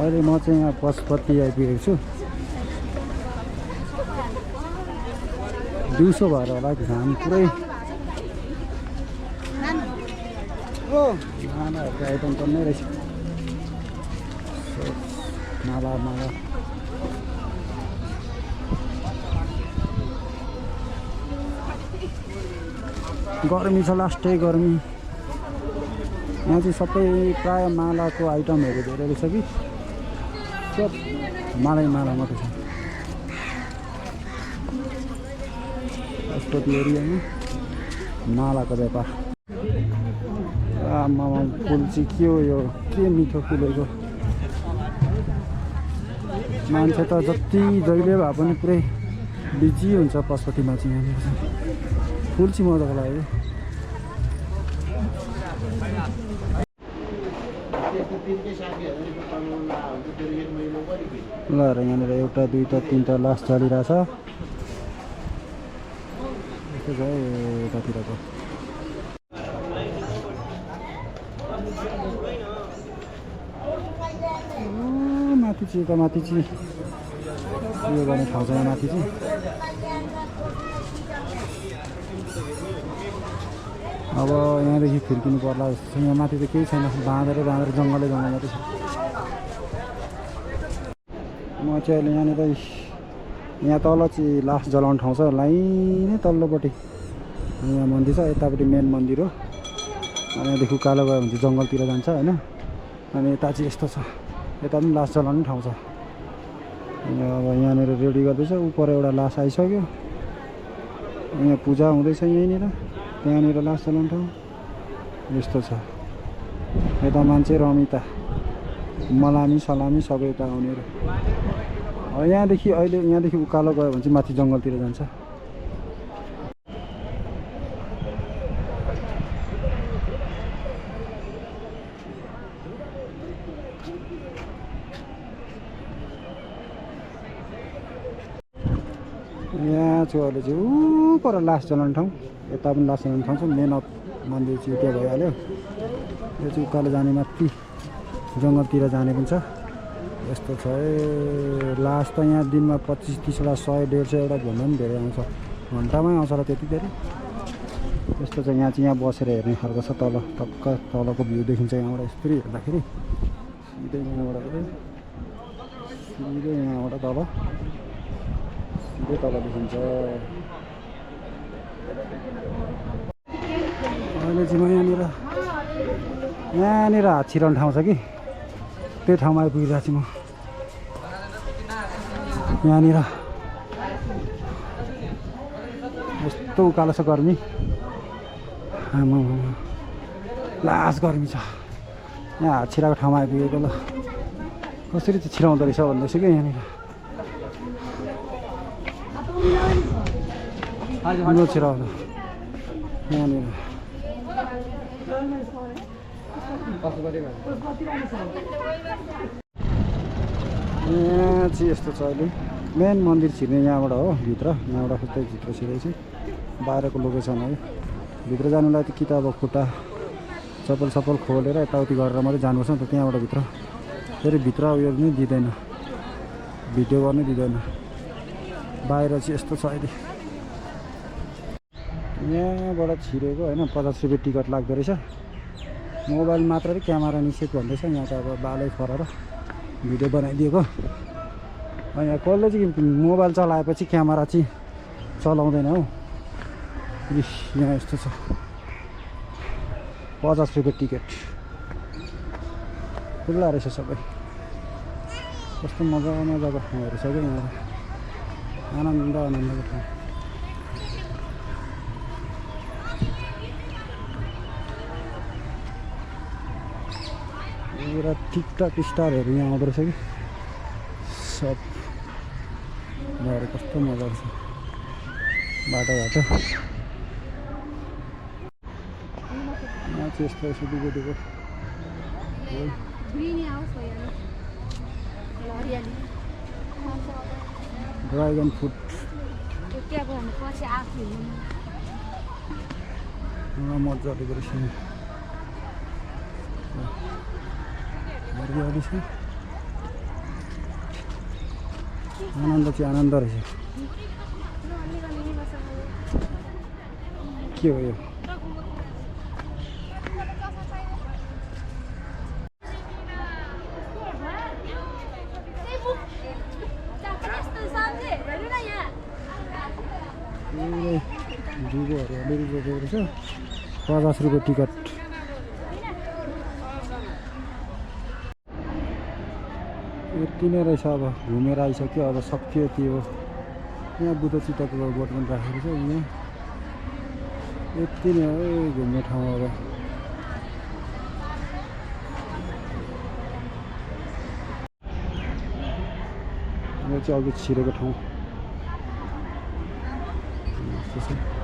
अहिले म चाहिँ यहाँ पशुपति आइपुगेको छु। दिउँसो भएर होला घाम पुरै। मालाहरूको आइटम पनि रहेछ। माला गर्मी छ, लास्टै गर्मी। यहाँ चाहिँ सबै प्राय मालाको आइटमहरू धेरै रहेछ कि सब माला मात्रै छ। पशुपति एरियामा मालाको व्यापार। आमामा फुल चाहिँ के हो यो, के मिठो फुलेको। मान्छे त जति जहिले भए पनि पुरै बिजी हुन्छ पशुपतिमा चाहिँ। यहाँनिर चाहिँ फुल चाहिँ मजाको लाग्यो। ल र यहाँनिर एउटा दुईवटा तीनवटा लास्ट चलिरहेछ। यस्तो छ यतातिरको। माथि चाहिँ यता माथि चाहिँ यो गर्ने ठाउँ छ। यहाँ माथि चाहिँ अब यहाँदेखि फिर्किनु पर्ला जस्तो छ। यहाँ माथि त केही छैन, बाँधेर जङ्गलै जङ्गल मात्रै छ। म चाहिँ अहिले यहाँनिर यहाँ तल चाहिँ लास्ट जलाउने ठाउँ छ, लाइनै तल्लोपट्टि यहाँ मन्दिर छ। यतापट्टि मेन मन्दिर हो। यहाँदेखि उकालो गयो भने चाहिँ जङ्गलतिर जान्छ होइन। अनि यता चाहिँ यस्तो छ, यता पनि लास जलाउने ठाउँ छ। अब यहाँनिर रेडी गर्दैछ। उपर एउटा लास आइसक्यो। यहाँ पूजा हुँदैछ यहीँनिर। त्यहाँनिर लास जलाउने ठाउँ यस्तो छ। यता मान्छे रमिता मलामी सलामी सबै यता आउनेहरू। यहाँदेखि अहिले यहाँदेखि उकालो गयो भने चाहिँ माथि जङ्गलतिर जान्छ। यहाँ चाहिँ अहिले चाहिँ पर लास जलाउने ठाउँ। यता पनि लास जलाउने ठाउँ छ। मेन मन्दिर चाहिँ त्यो भइहाल्यो। यो चाहिँ उकालो जाने माथि जङ्गलतिर जाने पनि छ। यस्तो छ। लास त यहाँ दिनमा 25-30वटा 100-150 भन्दा पनि धेरै आउँछ। घन्टामै आउँछ र त्यति धेरै। यस्तो चाहिँ यहाँ चाहिँ यहाँ बसेर हेर्ने खालको छ। तल टक्क तलको भ्यू देखिन्छ यहाँबाट। यसरी हेर्दाखेरि सिधै यहाँबाट तल सिधै तल देखिन्छ। अहिले चाहिँ म यहाँनिर हात छिराउने ठाउँ छ कि त्यो ठाउँमा आइपुगिरहेको छु म। यहाँनिर यस्तो उकालो छ, गर्मी लास गर्मी छ। यहाँ हात छिराएको ठाउँमा आइपुगेको। ल कसरी चाहिँ छिराउँदो रहेछ भन्दैछु कि यहाँनिर छिराउँदो यहाँनिर। यहाँ चाहिँ यस्तो छ। अहिले मेन मन्दिर छिर्ने यहाँबाट हो भित्र। यहाँबाट खुट्टै भित्र छिरेपछि बाहिरको लोकेसन हो। भित्र जानुलाई त कि त अब खुट्टा चप्पल खोलेर यताउति गरेर मात्रै जानुपर्छ नि त त्यहाँबाट भित्र। फेरि भित्र उयो पनि दिँदैन, भिडियो गर्नै दिँदैन। बाहिर चाहिँ यस्तो छ। अहिले यहाँबाट छिरेको होइन 50 रुपियाँ टिकट लाग्दो रहेछ। मोबाइल मात्र क्यामेरा निषेध भन्दैछ। यहाँ त अब बालै फरेर भिडियो बनाइदिएको। यहाँ कसले चाहिँ मोबाइल चलाएपछि क्यामेरा चाहिँ चलाउँदैन हौ। यहाँ यस्तो छ 50 रुपियाँ टिकट। खुल्ला रहेछ सबै। कस्तो मजाको ठाउँहरू छ क्या यहाँ। आनन्दको ठाउँ। एउटा टिकटक स्टारहरू यहाँ आउँदो रहेछ कि सब। भएर कस्तो मजाको छ बाटो। यहाँ चाहिँ यस्तो रहेछ दुबोटेको ड्रागन फ्रुट। मजाले रहेछ। हरियाली छ। आनन्द चाहिँ आनन्द रहेछ के हो यो जुगोहरू अलिअलि बोकेको रहेछ 50 रुपियाँ टिकट यति नै रहेछ अब घुमेर आइसक्यो अब सक्यो यति हो यहाँ बुद्ध चित्तको बोट पनि राखेको छ यहाँ यति नै हो घुम्ने ठाउँ अब यो चाहिँ अघि छिरेको ठाउँ यस्तो छ